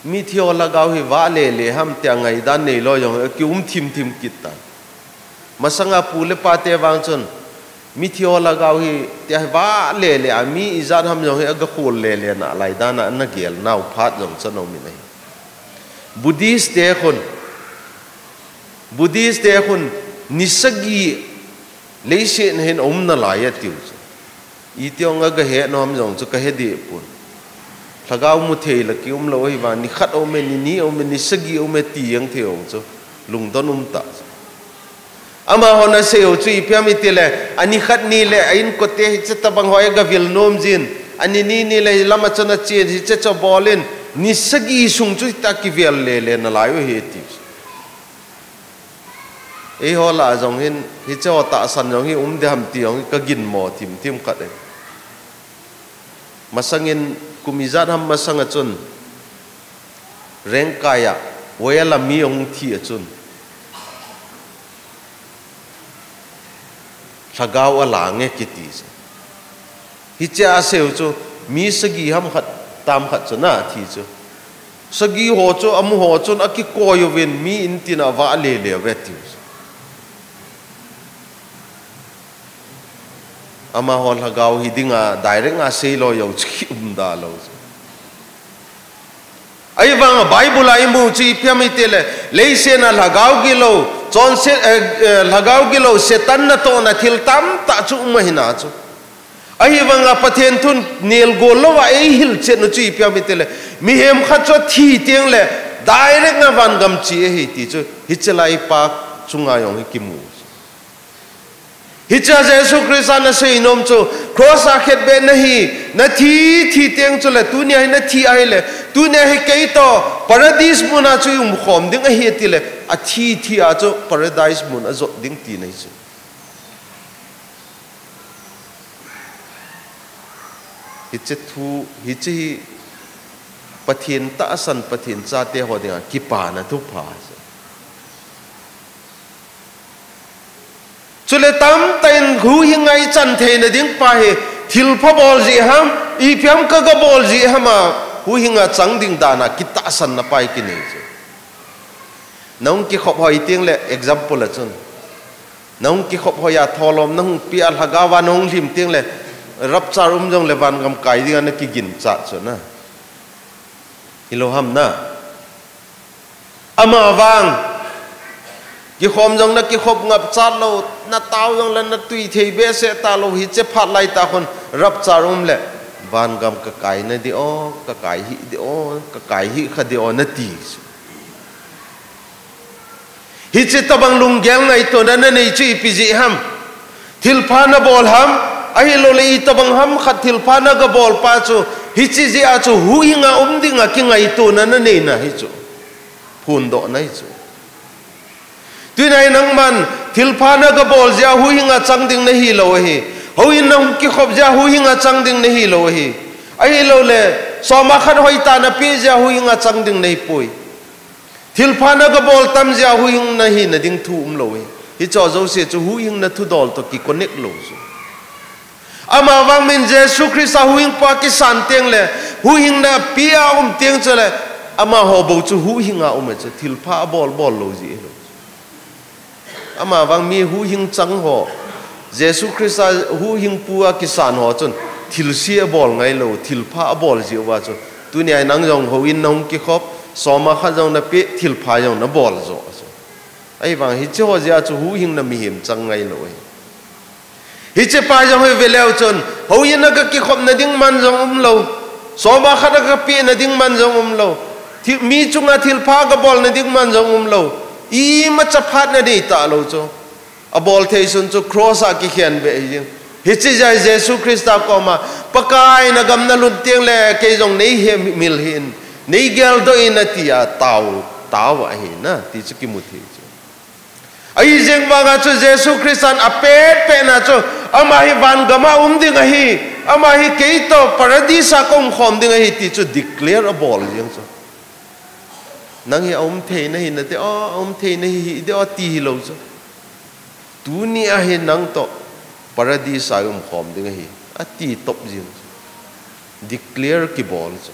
mithi ho lhagao hi vahle le ham tia ngaidan neilou jong akium thimthim kit tan. Masanga pu le pate vang chun, mithi ho lhagao hi tia vahle le a, mi ijat ham jong hi aga khol le le nalai dan a ana gel nau phat jong chu ana um in ahi. Buddhist te khun, Buddhist te khun, ni sagi leiset a hin aum nalai atiu chu. Iti ong aga he nom jong chu kahe deh pon. Lhagao mu thei la kium lou ahi vang, nikhat aume, nini aume, ni sagi aume ti jeng thei ong chu, lungdon um tah chu. Amahon aseiu chu ipi ham itile, ani khat ni le a inkote hiche tabang ho aga vil nom jin, ani ni ni le lam a chun achen, hiche chu abol in, ni sagi sung chu hita kivel le le nalai u ahi ati chu. Eiho lah jong hin, hiche ho tahsan jong hi um ding ham ti jong hi kaginmo thimthim khat ahi. Masangin kum ijat ham masang a chun, Rengkai a, Woyala mi ahung thi a chun, lhagao alang e kiti chu. Hiche aseiu chu, mi sagi ham khat, tam khat chu ana thi chu. Sagi ho chu, amu ho chun akikoi uvin, mi in tin a avahle le uve tiu chu. Amaho lhagao hi dinga, direct nga seilou jong chu kium da lou chu. Ahivanga Bible a imu chu ipi ham itile, leiset a lhagao gilou, chonse, eh, eh, lhagao gilou, Satan natohna thil tamtah chu um ahi na chu. Ahivanga Pathen thun nelgol louva eihil chet u chu ipi ham itile, mihem khat chu athi tengle, direct nga vangam che ahi ti chu, hiche lai pa chunga jong hi kimu. Hiche a Jesu Christa ana seinom chu, cross a khetbeh nahi, nathi, thi teng chule, tunia hi nathi ahile, tunia hi keitoh, paradise mun a chu i umkhom ding ahi atile, athi, thi a chu paradise mun a jot ding tina hi chu. Hiche thu, hiche hi Pathen tahsan, Pathen chate ho dinga kipana thupha chu. Chule tamtah in huhhinga i chan theina ding pa hi, thilpha bol jeh ham, ipi ham kaga bol jeh ham a, huhhinga chang ding dan a kitahsanna pa hi kinei chu. Nahung kikhop hoi tengle example a chun, nahung kikhop hoi a tholom nahung peh a lhagao va nahung lhim tengle, rapture um jongle vangam kai dinga nakiginchat chu na. Hilou ham na. Amavang, kikhom jong nakikhop ngapchat lou, natao jongle natui thei behseh talou, hiche phat lai tah khun rapture um le, vangam kakai nading o, kakai hih ding o, kakai hih kha ding o nati chu. Hiche tobang lunggel ngaitona nanei chu ipi jeh ham? Thilpha nabol ham? Ahiloule itobang ham khat thilpha nagabol pa chu, hiche jeh a chu huhhinga um dinga kingaitona naneina hi chu. Phondohna hi chu. Tunia hi nangman thilpha nagabol jeh a huhhinga chang ding nahilou ahi. Houin nahung kikhop jeh a huhhinga chang ding nahilou ahi. Ahiloule, soma khat hoitah a napeh jeh a huhhinga chang ding nahipoi. Thilpha nagabol tam jeh a huhhing nahina ding thu umlou ahi. Hicheho jouse chu huhhingna thudol toh kiconnect lou chu. Amavang min Jesu Christa huhhingpu a kisan tengle, huhhingna apeh a um teng chule, amaho bou chu huhhinga um e chu, thilpha abol bol lou jeh hilou chu. Amavang mi huhhing chang ho, Jesu Christa huhhingpu a kisan ho chun, thilse abol ngailou, thilpha abol jeh uva chu, tunia hi nang jong houin nahung kikhop, soma khat jong napeh, thilpha jong nabol joh chu. Ahivang hicheho jeh a chu huhhingna mihem chang ngailou ahi. Hiche pa jong hi veleu chun, houin a kakikhopna ding man jong umlou, soma khat a kapehna ding man jong umlou, thil, mi chunga thilpha kabolna ding man jong umlou, imacha phatna nei talou chu. Abol thei sun chu cross a kikhen be hi jing. Hiche jeh a Jesu Christa koma, Pakai, nagam nalhun teng le kei jong nei hemil hih in, nei geldoh in, ati a tao, tao ahi na, ti chu kimu thei chu. Ahi jeng vanga chu Jesu Christan apet pet na chu, ama hi van gam a um ding ahi, ama hi kei toh Paradise a kaum khom ding ahi ti chu declare abol jeng chu. Nang hi aum thei nahi nate, o, aum thei nahi hih de o ti hilou chu. Tuni a hi nang toh Paradise a um khom ding ahi, ati top jeng chu. Declare kibol chu.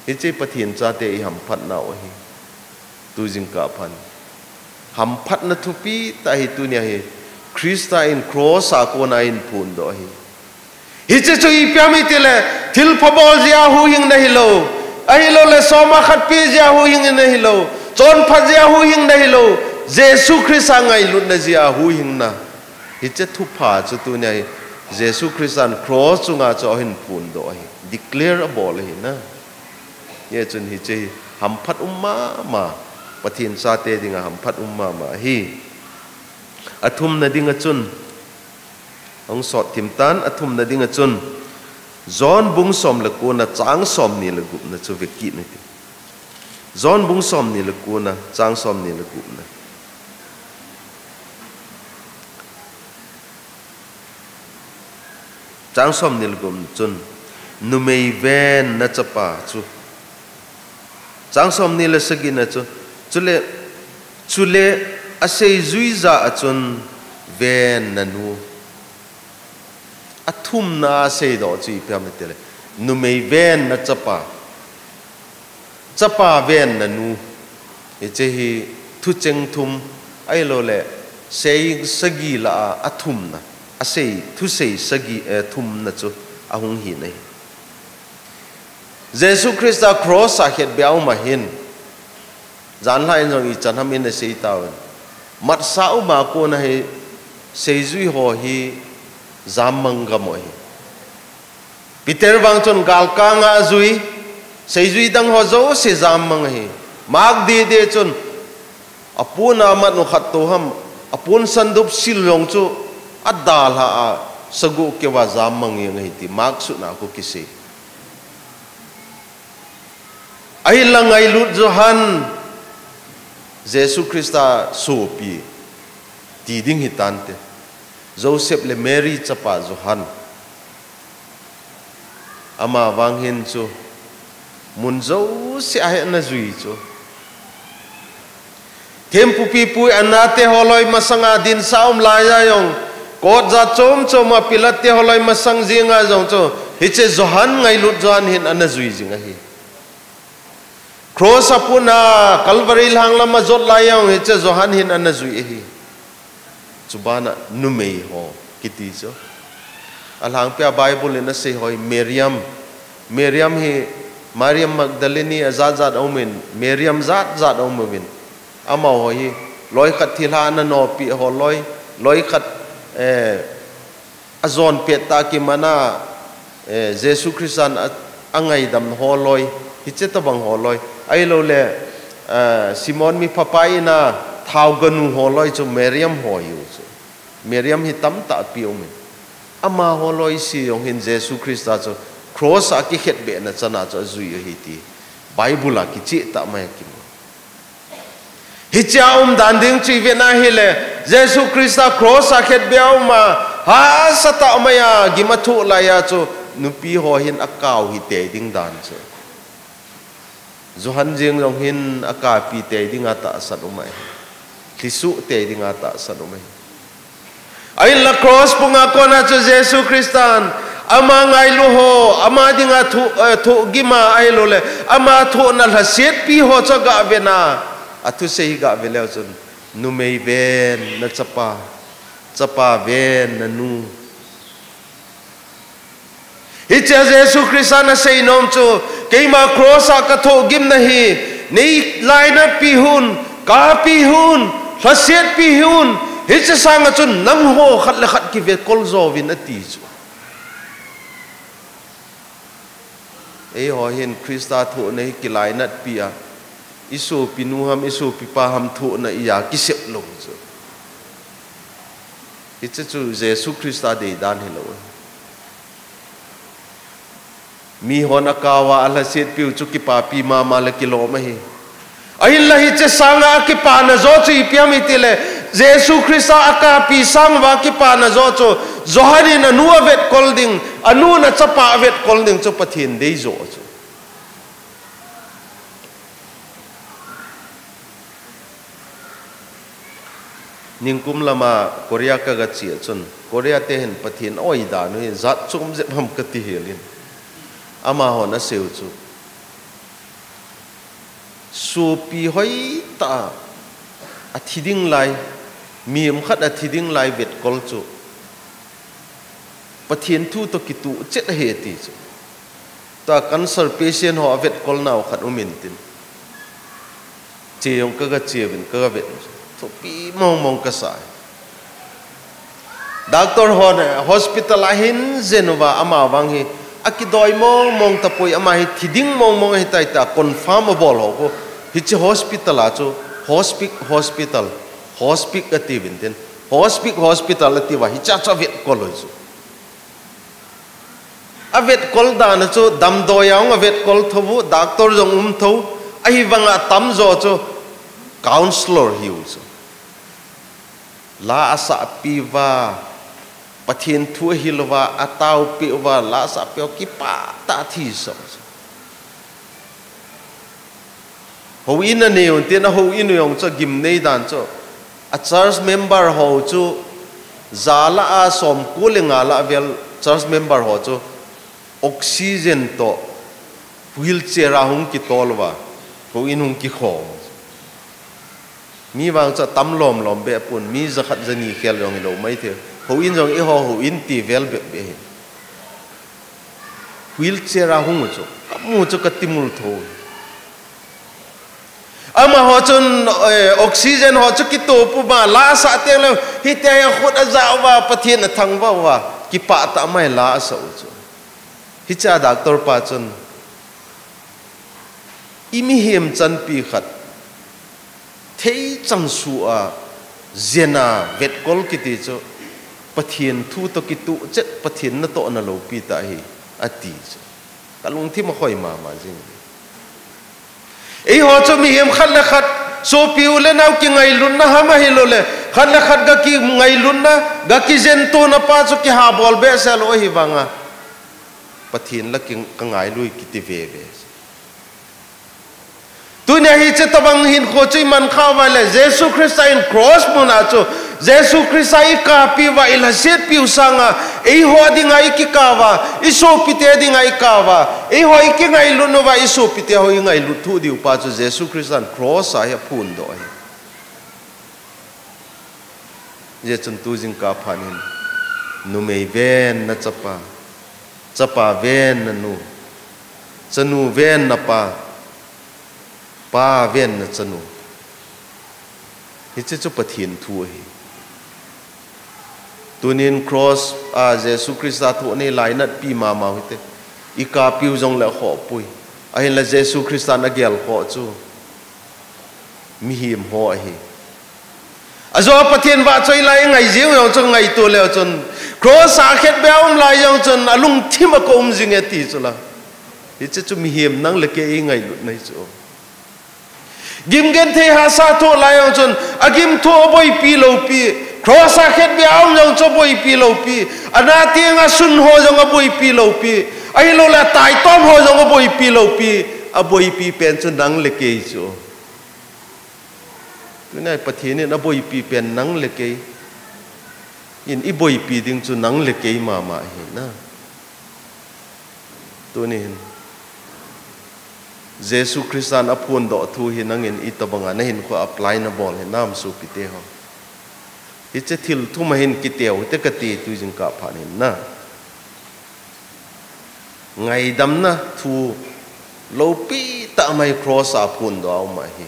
Hiche Pathen chate i hamphat nau ahi. Tu jingkah phat hamphatna thupi tah hi tunia hi Christa in cross a kona ahin phondoh ahi. Hiche chu ipi ham itile, thilpha bol jeh a huhhingna hilou, ahilouleh soma khat pe jeh a huhhingna hilou, chonphat jeh a huhhingna hilou, Jesu Christa ngailutna jeh a huhhingna. Hiche thupha chu tunia hi Jesu Christan cross chunga chu ahin phondoh ahi, declare abol ahi na. Hijeh chun hiche hi hamphat um mama, Pathen chate dinga hamphat um mama ahi. Athumna dinga chun, hung sot thim tan, athumna dinga chun, John bung som le kona chang somni le gupna chu vekit nati. John bung somni le kona chang somni le gupna. Chang somni le gupna chun, numei venna chapa chu. Chang somni le sagina chu, chule, chule aseijui jah a chun venna nu. Athumna aseidoh chu ipi ham itile, numei venna chapa, chapa venna nu. Hiche hi thucheng thum, ahilouleh sei sagi lah a athumna, asei, thusei sagi, eh, thumna chu ahung hi nahi. Jesu Christa cross a khetbeh a um ahin, janhi in jong ichan ham in asei tauvin, matsa uma kona hi seijui ho hi jammang gam u ahi. Peter vang chun galkanga ajui, seijui dang ho jouse jammang ahi. Mark dede chun apona mat u khat toh ham, apon sandup sil jong chu adalha a, sagoh keuva jammang jeng ahi ti Mark sutna khu kisei. Ahinla ngailut Johan, Jesu Christa sopi ti ding hitante, Joseph le Mary chapa Johan. Ama vang hin chu mun jouse a hi ana jui chu. Thempu pipu Anna te ho loi masanga dinsa um laiya jong, court jat chom chom a Pilate te ho loi masang jenga jong chu, hiche Johan, ngailut Johan hin ana jui jing ahi. Cross a puna Calvary lhang lam a jot laiya jong hiche Johan hin ana jui ahi. Chubana numei ho kiti chu, alhangpia Bible in asei ho hi Miriam. Miriam hi Mariam Magdalene ajat jat aumin, Miriam jat jat aumuvin. Amaho hi loikhat thilha ana nopi ho loi, loikhat, eh, ajon pet tah kimana, eh, Jesu Christan a, angaidam ho loi, hiche tabang ho loi. Ahilouleh, eh, Simon miphapa ina thao ganu ho loi chu Miriam ho hiu chu. Miriam hi tamtah api umin. Amaho loi si jong hin Jesu Christa chu cross a kikhetbehna chana chu ajui u ahi ti Bible a kicheh tah mai akimu. Hichea umdan ding chu ivet na hile, Jesu Christa cross a khetbeh a uma, hahsa tah maiya gim athoh laiya chu nupi ho hin akao hitei ding dan chu. Johan jeng jong hin akapi tei dinga tahsan um ahi. Lhisuh tei dinga tahsan um ahi. Ahinla cross punga kona chu Jesu Christan ama ngailu ho, ama dinga thoh, eh, thohgima ahilouleh ama thohna lhasetpi ho chu agavena, athusei hi gave leu chun, numei venna chapa, chapa venna nu. Hichea Jesu Christan aseinom chu, keima cross a kathohgimna hi neilainatpi hih un, kapi hih un, lhasetpi hih un, Hiche sanga chun nangho khat le khat kivetkol jouvin ati chu. Eiho hin Christa thohna hi kilainatpi a, isopinu ham, isopipa ham thohna iya kisep lou chu. Hiche chu Jesu Christa deidan hilou. Mihon akao a alhasetpiu chu kipapi mama le kilom ahi. Ahinla hiche sanga akipana jo chu ipi ham itile, Jesu Christa akapi sang uva kipana jo chu, Johan in anu avetkol ding, anun achapa avetkol ding chu Pathen deijo chu. Ningkum lama Korea kagache chun, Korea te hin Pathen oidan u hi jat chom jep ham kati helin. Amahon aseiu chu, sopi hoitah a athi ding lai, mihem khat athi ding lai vetkol chu Pathen thu toh kituh chet ahi ati chu. Tua cancer patient ho avetkolnau khat um intin, che jong kagacheuvin kagavet u chu thupi mongmong kasah. Doctor hon hospital a ahin jen uva, amavang hi akidoi mongmong tapoi, ama hi thi ding mongmong ahitai tia confirm abol ho khu, hiche hospital a chu Hospic Hospital, Hospic atiuvin tin, Hospic Hospital atiuva hichea chu avetkol u chu. Avetkol dan a chu damdoi a hung avetkol thou, doctor jong um thou, ahivanga atamjo chu counselor hiu chu. La asahpi uva, Pathen thu ahilouva, ataopeh uva, la asahpi uva, kipahtah a thisah chu. Houin aneiu tin, ahouin u jong chu gimnei dan chu, a church member ho chu, ja lah a somko le nga lah vel church member ho chu oxygen toh wheelchair a hung kitol uva, houin hung kikhom. Mi vang chu atam lomlom beh pon, mi jakhat jani khel jong hilou maithei. Houin jong eiho houin ti vel bep beh ahi. Wheelchair a hung u chu kamu chu katimul thou. Amaho chun, eh, oxygen ho chu kitoh puma, la asah tengleh hitia hi akhut ajah uva, Pathen athangvah uva, kipahtah mai la asah u chu. Hichea doctor pa chun, imihem chanpi khat theichang suh a jena vetkol kiti chu Pathen thu toh kituh chet, Pathen natohna loupi tah ahi, ati chu. Kalungthim akhoi mama jing. Eiho chu mihem khat le khat, sopi u le nao kingailutna ham ahilouleh, khat le khat gakingailutna, gakijentona pa chu kihabol behseh lou ahivanga, Pathen la ki, kangailui kiti veve. Tunia hiche tobang hinkho chu iman khauva le, Jesu Christa in cross muna chu, Jesu Christa ikapi uva, ilhasetpiu sanga, eiho dinga ikikah uva, isopite dinga ikah uva, eiho ikingailut uva, isopite ho ingailut thuh diu pa chu Jesu Christa in cross a hi aphondoh ahi. Hijeh chun tu jingkah phat hin, numei ven nachapa, chapa ven nanu, chanu ven napa, pa ven nachanu. Hiche chu Pathen thu ahi. Tunin cross a Jesu Christa thohna hi lainatpi mama u hite. Ikapiu jongle akhohpoi. Ahinla Jesu Christa in agelkhoh chu mihem ho ahi. Ajo Pathen vahchoi lai ingai jing u jong chu ngaito leu chun, cross a khetbeh a um lai jong chun alungthim a kaum jinge ti chu la. Hiche chu mihem nang le kei ingailutna hi chu. Gim genthei hahsa thoh lai jong chun, agim thoh aboipi loupi, cross a khetbeh a um jong chu aboipi loupi, ana tenga sun ho jong aboipi loupi, ahilouleh ataitom ho jong aboipi loupi, aboipi pen chu nang le kei chu. Tunia Pathen in aboipi pen nang le kei in, iboipi ding chu nang le kei mama ahi na. Tuni hin Jesu Christa in aphondoh thu hi nangin itobanga nahinkhoa apply nabol hinam sopite ho. Hiche thil thum a hin kiteu hite kati tu jingkah phat hin na. Ngaidamna thu loupitah mai cross a aphondoh a um ahi.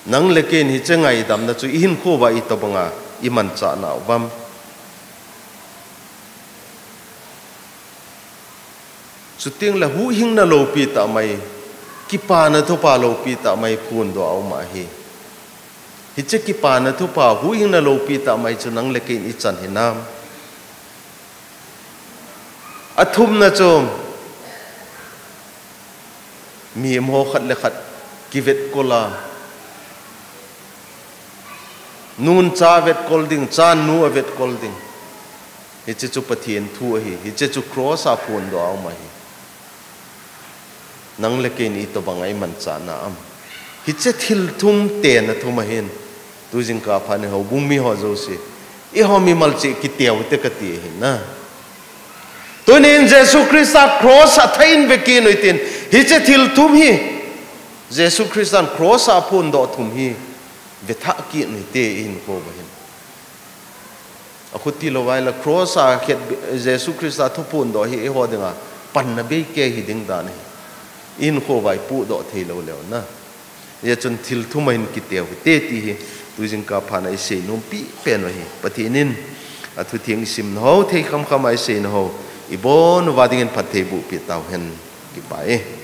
Nang le kei in hiche ngaidamna chu ihinkho uva itobanga imanchah nau vem? Chutengle huhhingna loupi tah mai, kipana thupha loupi tah mai phondoh a um ahi. Hiche kipana thupha, huhhingna loupi tah mai chu nang le kei in ichan hinam? Athumna chu, mihem ho khat le khat kivetkol a, nun cha avetkol ding, chan nu avetkol ding. Hiche chu Pathen thu ahi, hiche chu cross a phondoh a um ahi. Nang le kei in itobanga imanchah nam? Hiche thil thum tena thum ahin, tujingkah phat in houbung miho jouse, eiho mimal cheh kiteu hite kati ahi na. Tunin Jesu Christa cross a thah in ve kit un tin, hiche thil thum hi, Jesu Christan cross a phondoh thum hi, vethah kit un hite ihinkho uva hin. Akhuti lou vaile cross a khet Jesu Christa thu phondoh hi eiho dinga panna beikei hi ding dan ahi. Ihinkho uva ipohdoh theilou leu na. Hijeh chun thil thum a hin kiteu hite ti hi, tujingkah phat in isei nompi pen u ahi. Pathen in athutheng isimna ho, thei khamkham a iseina ho, ibon uva dingin phatthei bohpeh tauhen. Kipah e.